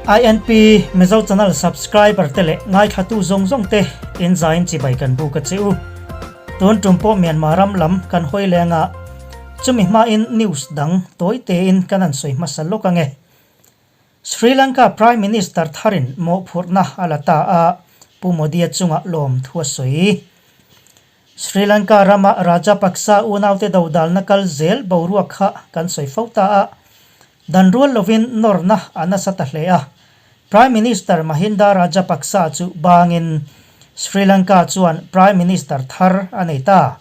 INP Mizo Channel subscriber te leh ngaithlatu zawng zawng te in zain chibai kan buk a che u. Tun tum pawh Myanmar ram lam kan hawi leng a, chumi hmain news dang tawi tein kan han sawi hmasa lawk ange. Sri Lanka Prime Minister tharin mawhphurhna a la ta a, Pu Modi-a chungah lawm thu a sawi. Sri Lanka rama Rajapaksa unaute dodalna kal zel boruak kha kan sawi fo ta a, dan rual lovin nawrna a nasa ta hle a. Prime Minister Mahinda Rajapaksa chu bangin Sri Lanka chuan Prime Minister thar a nei ta.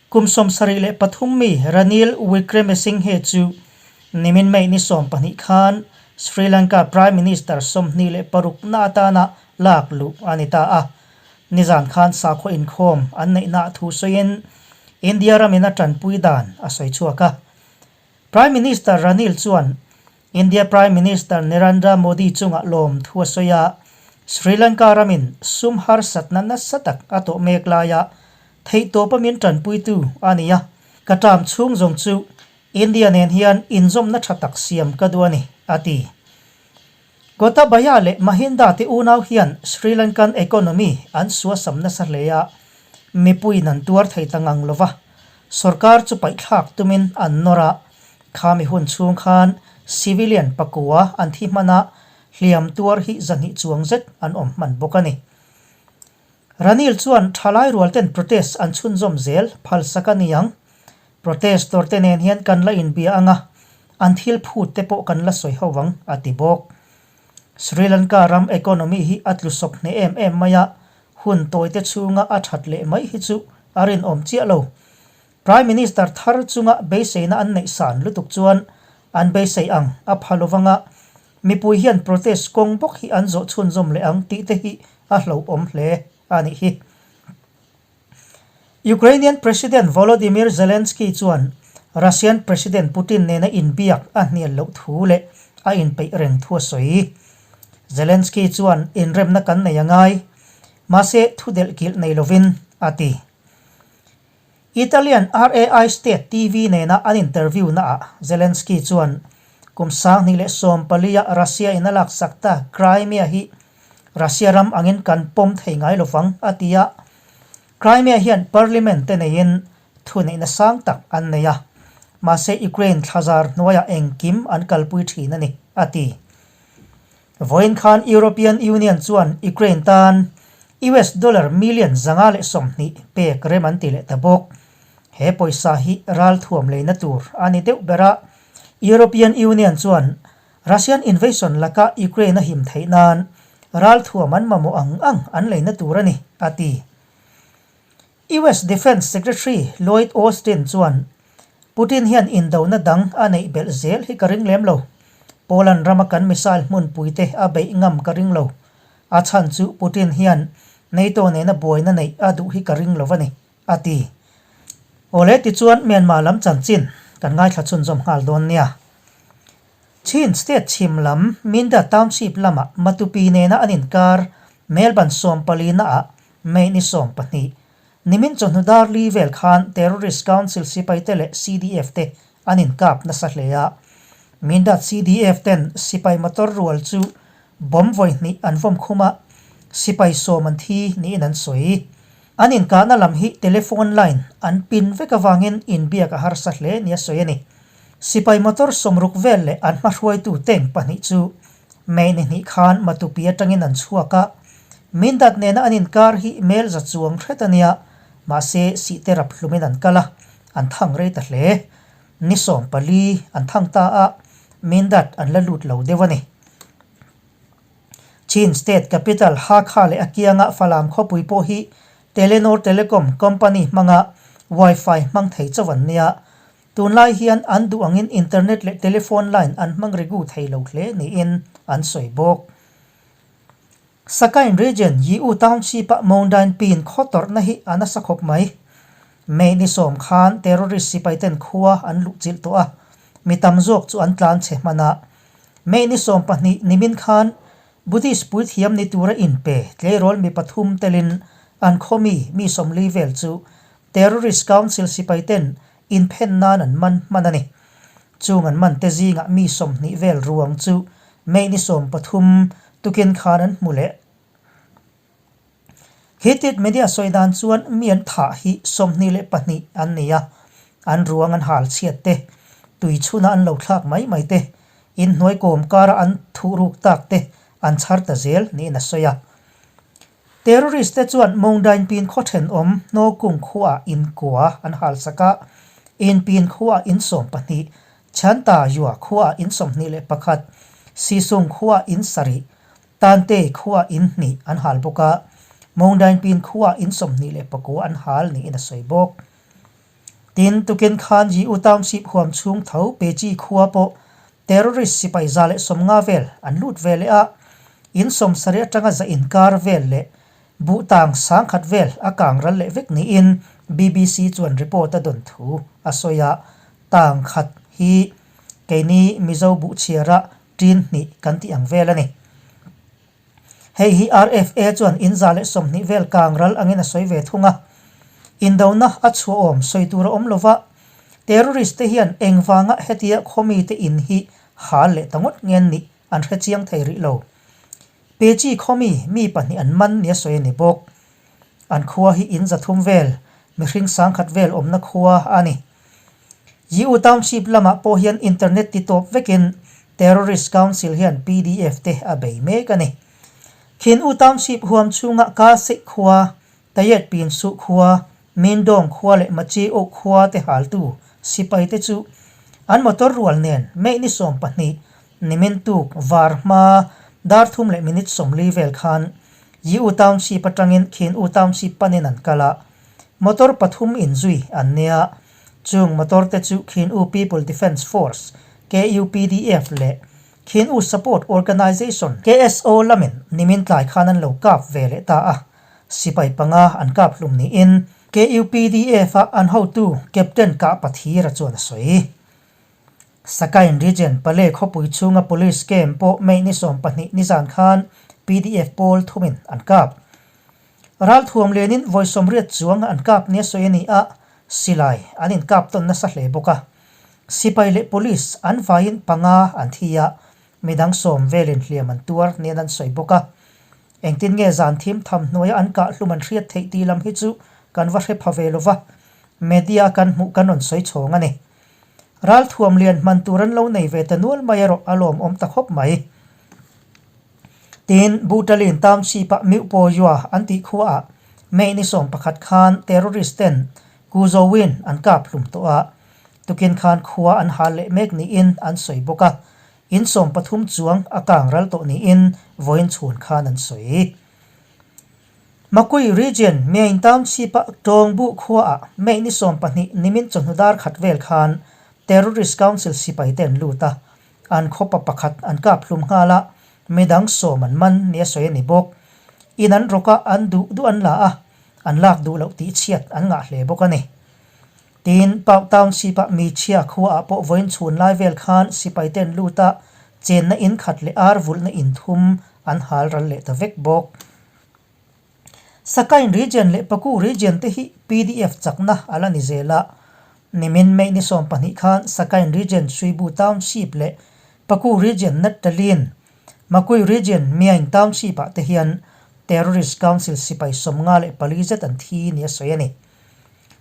Kum 73 mi Ranil Wickremesinghe chu nimin May ni 12 khan Sri Lanka Prime Minister 26 na atana lak luh a ni ta a. Nizan khan sakhaw inkhawm an neihna thu sawiin India ramin a tanpui dan a sawi chhuak a. Prime Minister Ranil chuan India Prime Minister Narendra Modi chungah lawm thu a sawi a, Sri Lanka ramin sum harsatna nasa tak a tawh mek laia theihtawpa min tanpuitu a ni a, ka term chhung zawng chu India nen hian inzawmna tha tak siam ka duh a ni, a ti. Gotabaya leh Mahinda te unau hian Sri Lankan economy an suasam nasa hle a, mipuiin an tuar thei ta ngang lova, sorkar chu paihthlak tumin an nawr a, Khami hun chhung khan civilian pakua an thi hman a, hliam tuar hi zahnih chuang zet an awm hman bawk a ni. Ranil chuan thalai rual ten protest an chhunzawm zel phal sak a ni ang. Protestor te nen hian kan la inbia ang a, an thil phut te pawh kan la sawi ho ang, a ti bawk. Sri Lanka ram economy hi a tlu sawp hneh em em mai a, hun tawi te chhunga a that leh mai hi chu a rinawm chiah lo. Prime Minister thar chunga beiseina an neih san lutuk chuan an beisei ang a pha lovanga mipui hian protest kawng bawk hi an zawh chhunzawm leh ang tih te hi a hlauhawm hle a nih hi. Ukrainian President Volodymyr Zelensky chuan Russian President Putin nena inbiak a hnial loh thu leh a inpeih reng thu a sawi. Zelensky chuan inremna kan nei a ngai, mahse thu delhkilh nei lovin a ti. Italian RAI State TV nena an interview naah Zelensky chuan kum 2014 a Russia in a laksak ta Crimea hi Russia ram angin kan pawm thei ngai lovang a ti a. Crimea hian parliament te neiin thuneihna sang tak an nei a, mahse Ukraine thlazar hnuaiah engkim an kalpui thin a ni, a ti. Vawiin khan European Union chuan Ukraine tan US dollar million 120 pek rem an ti leh ta bawk. He pawisa hi ralthuam leina tur a ni deuh ber a, European Union chuan Russian invasion laka Ukraine a him theih nan ralthuam an mamawh ang ang an leina tur a ni, a ti. US Defence Secretary Lloyd Austin chuan Putin hian indona dang a neih belh zel hi ka ring lem lo. Poland rama kan missile hmunpui te a beih ngam ka ring lo. A chhan chu Putin hian NATO nena buaina neih a duh hi ka ring lo a ni, a ti. Awle tichuan Myanmar lam chanchin kan ngaithla chhunzawm nghal dawn nia. Chin State chhim lam Minda Township lamah Matupi nena an inkar Melbourne 14 naah May ni 12, nimin chawhnu dar li vel khan Terrorist Council sipai te leh CDF te an inkap nasa hle a. Mindat CDF ten sipai motor rual chu bomb vawi hnih an vawm khum a, sipai 10 an thi niin an sawi. An inkahna lam hi telephone line an pin vek avangin inbiak a harsa hle nia sawi a ni. Sipai motor 60 vel leh an hmahruaitu tank pahnih chu May ni hnih khan Matupi atangin an chhuak a, Mindat nena an inkar hi mel za chuang hret a nia, mahse sihte rap hlumin an kal a, an thang rei ta hle. Ni 14 an thang ta a, Mindat an la lut lo deuh a ni. Chin State capital Hakha leh a kianga Falam khawpui pawh hi Telenor Telecom company hmanga Wi-Fi hmang thei chauh an nia. Tunlai hian an duh angin internet leh telephone line an hmang regu thei lo hle niin an sawi bawk. Sakain Region Yiu Township-a Moundain Pin khaw tawrhna hi a nasa khawp mai. May ni 10 khan terrorist sipaiten khua an luh chilh tawh a, mi tam zawk chu an tlan chhe hman a. May ni 12 nimin khan Buddhist puithiam ni tura inpe tleirawl mi pathum telin an khaw mi mi 40 vel chu Terrorist Council sipaiten inphen nan an man hman a ni. Chung an man te zingah mi 20 vel ruang chu May ni 13 tukin khan an hmu leh. Hitit media sawi dan chuan mi an thah hi 22 an ni a, an ruang an hal chhiat te, tui chhuna an lo thlak mai mai te, inhnuai kawm kara an thuhruk tak te an chhar ta zel niin a sawi a. Terrorist te chuan Mongdainpin khaw thenawm Hnawkung khuaah inkua an hal sak a, Inpin khuaah in 12, Chhanta Yua khuaah in 21, Sisung khuaah in sarih, Tante khuaah in hnih an hal bawk a, Mongdainpin khuaah in 29 an hal niin a sawi bawk. Tin, tukin khan Yiu Township huam chhung tho Pechi khua pawh terrorist sipai 150 vel an lut ve leh a, in 70 atanga za inkar vel leh buh tang 10,000 vel a kang ral leh vek niin BBC chuan report a dawn thu a sawi a, tang khat hi keini Mizo buh chhiara tin hnih kan tih ang vel a ni. Hei hi RFA chuan in 120 vel kang ral angin a sawi ve thung a. Indona a chhuahawm sawi tur a awm lo va, terrorist te hian engvanga hetia khawmi te in hi hal leh ta ngawt ngen nih an hre chiang thei rih lo. Pechi khawmi mi pahnih an man nia sawi a ni bawk. An khua hi in 300 vel, mihring 10,000 vel awmna khua a ni. Yiu Township lamah pawh hian internet ti tawp vekin Terrorist Council hian PDF te a bei mek a ni. Khin U Township huam chhunga Ka Seih khua, Tayet Pin Suh khua, Mindong khua leh Machi Oh khua te haltu sipai te chu an motor rual nen May ni 12 nimin tuk var hma dar thum leh minute 40 vel khan Yiu Township atangin Khin U Township panin an kal a, Motor pathum inzui an nia. Chung motor te chu Khin U People Defence Force, KUPDF, leh Khin U Support Organization, KSO, lamin nimin tlai khan an lo kap ve leh ta a. Sipai panga an kap hlum niin KUPDF a an hotu Captain Kah Pathira chuan a sawi. Sakain Region Pale khawpui chhunga police camp pawh May ni 12 nizan khan PDF pawl thumin an kap. Ralthuam lianin vawi 80 chuang an kap nia sawi a ni a, silai an inkap tawn nasa hle bawk a. Sipai leh police an vaiin panga an thi a, midang 10 velin hliam an tuar niin an sawi bawk a. Engtin nge zan thim tham hnuaia an kah hlum an hriat theih tih lam hi chu kan va hre pha ve lo va, media kan hmuh kan rawn sawi chhawng a ni. Ralthuam lian hman tur an lo nei ve ta nual mai erawh a lawmawm ta khawp mai. Tin, Butalin Township-a Meuhpaw Yua an tih khuaah May ni 11 khan terrorist ten Kuzowin an kap hlum tawh a, tukin khan khua an hal leh mek niin an sawi bawk a, in 13 chuang a kang ral tawh niin vawiin chhun khan an sawi. Makui Region Myaing Township-a Tawngbu khuaah May ni 12 nimin chawhnu dar khat vel khan Terrorist Council sipai te an lut a, An khawpa pakhat an kap hlum nghal a, midang 10 an man nia sawi a ni bawk. In an rawk a, an duh duh an la a, an lak duh loh tih chhiat an ngah hle bawk a ni. Tin, Pau Township-a mi chhia khuaah pawh vawiin chhun lai vel khan sipai te an lut a, chenna in khat leh ar vulhna in thum an hal ral leh ta vek bawk. Sakain Region leh Paku Region te hi PDF chakna a la ni zel a. Nimin May ni 12 khan Sakain Region Suibu Township leh Paku Region Nattalin, Makui Region Myaing Township-ah te hian Terrorist Council sipai 54 zet an thi nia sawi a ni.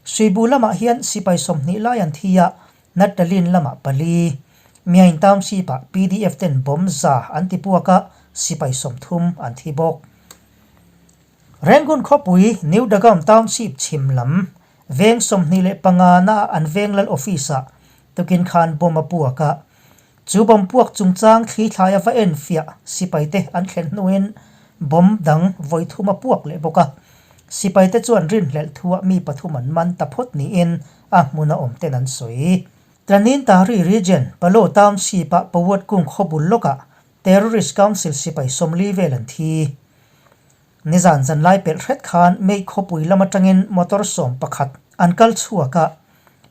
Suibu lamah hian sipai 20 lai an thi a, Nattalin lamah pali. Myaing Township-ah PDF ten bomb 100 an ti puak a, sipai 30 an thi bawk. Rangoon khawpui New Dagaon Township chhim lam veng 25 na an veng lal office-ah tukin khan bomb a puak a. Chu bomb puak chungchang thli thlai a va en fiah sipai te an thlen hnuin bomb dang vawi thum a puak leh bawk a. Sipai te chuan rinhlelh thuah mi pathum an man ta phawt niin a hmun a awm ten an sawi. Tlanin Tahri Region Palo Township-ah Pawat kung khawbul lawkah Terrorist Council sipai 40 vel an thi. Nizan zan lai pelh hret khan May khawpui lam atangin motor 11 an kal chhuak a,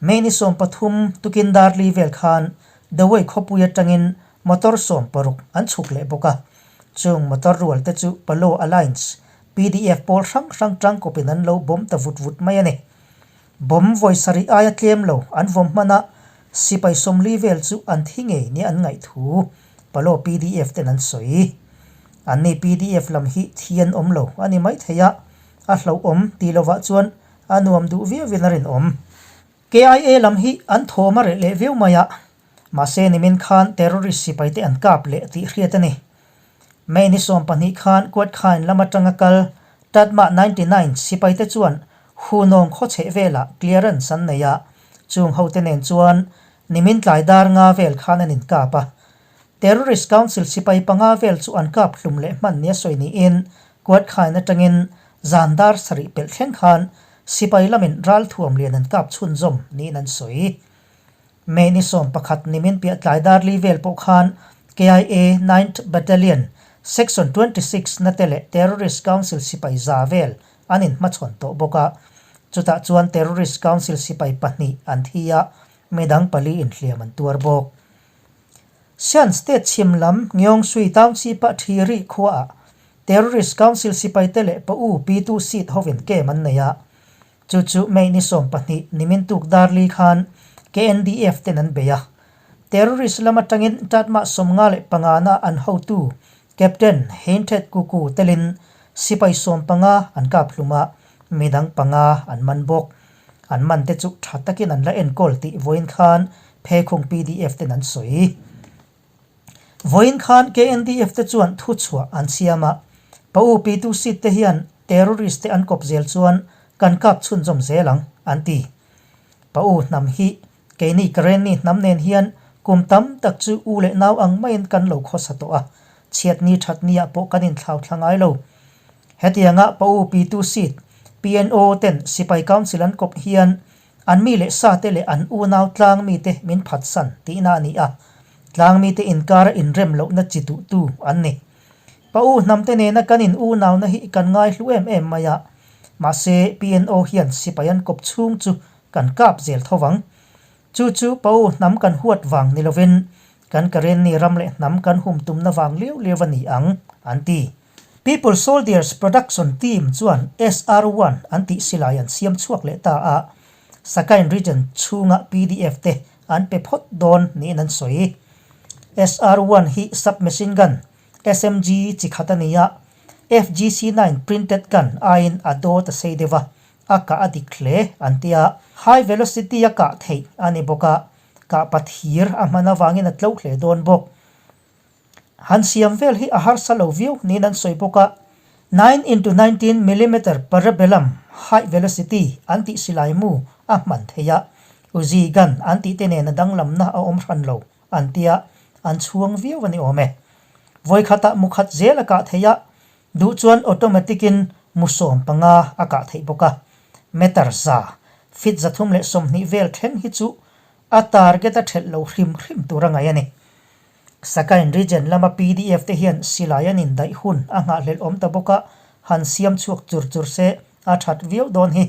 May ni 13 tukin darli vel khan Dawei khawpui atangin motor 16 an chhuk leh bawk a. Chung motor rual te chu Palo Alliance, PDF pawl hrang hrang tangkawpin an lo bawm ta vut vut mai a ni. Bomb vawi sarih aia tlem lo an vawm hman a, sipai 40 vel chu an thi ngei nia an ngaih thu. Palaw pdf ten an sawi. Anni pdf lam hi thi an awm lo a ni maithei a, a hlauhawm tih lovah chuan a nuam duh viauin a rinawm. KIA lam hi an thawm a reh leh viau mai a, mahse nimin khan terrorist sipai te an kap leh tih hriat a ni. May ni 12 khan Kuatkhain lam atanga kal Tatma 99 sipai te chuan Hunawng khawchheh velah clearance an nei a, chung hote nen chuan nimin tlai dar nga vel khan an inkap a. Terrorist Council sipai panga vel chu an kap hlum leh hman nia sawi niin Kuatkhain atangin zan dar sarih pelh thleng khan sipai lamin ralthuam lian an kap chhunzawm niin an sawi. May ni 11 nimin piah tlai dar li vel pawh khan KIA Ninth Battalion Section 26 na te leh Terrorist Council sipai za vel an inhmachhawn tawh bawk a. Chutah chuan Terrorist Council sipai pahnih an thi a, midang pali inhliam an tuar bawk. Shan State chhim lam Ngeongsui Township-a Thiri khuaah Terrorist Council sipaite leh Pa U Pi Tu Seat hovin camp an nei a. Chu chu May ni 12 nimin tuk dar li khan KNDF ten an bei a. Terrorist lam atangin Tatmah 55 na an hotu Captain Heinthet Kuku telin sipai 15 an kap hlum a, midang panga an man bawk. An man te chu tha takin an la enkawl tih vawiin khan Phekhung pdf ten an sawi. Vawiin khan KNDF te chuan thuchhuah an siam a, Pa U Pitu Seat te hian terrorist te an kawp zel chuan kan kap chhunzawm zel ang, an ti. Pa U hnam hi keini Karenni hnam nen hian kum tam tak chu u leh nau ang maiin kan lo khawsa tawh a, chhiatni thatni ah pawh kan inthlau thla ngai lo. Hetianga Pa U Pitu Seat, PNO, ten Sipai Council an kawp hian An mi leh sate leh an unau tlang mite min phatsan tihna a ni a, tlang mite inkara inrem lohna chi duhtu an ni. Pa u hnamte nena kan in unauna hi kan ngai hlu em em mai a, mahse PNO hian sipai an kawp chhung chu kan kap zel tho vang. Chu chu pa u hnam kan huat vang ni lovin kan Karenni ram leh hnam kan hum tumna vang liau liau a ni ang, an ti. People Soldiers Production Team chuan SR one an tih silai an siam chhuak leh ta a, Sakain Region chhunga pdf te an pe phawt dawn niin an sawi. SR one hi submachine gun, SMG, chi khat a ni a, FGC nine printed gun aiin a dawt a sei deuh a, a kah a dik hle an ti a. High velocity a kah theih a ni bawk a, kah pathir a hman avangin a tlo hle dawn bawk. Han siam vel hi a harsa lo viau niin an sawi bawk a, nine into 19 millimeter parabellum high velocity an tih silai mu a hman thei a, Uzi gun an tih te nen a danglamna a awm hran lo an tia, an chhuang viau a ni awm e. Vawikhatah mu khat zel a kah thei a, duh chuan automatic in mu 15 a kah theih bawk a, meter za, feet 320 vel thleng hi chu a target a thelh lo hrim hrim tur a ngaih a ni. Sakain Region lama pdf te hian silai an indaih hun a nghahhlelh awm ta bawk a, han siam chhuak chur chur se a that viau dawn hi.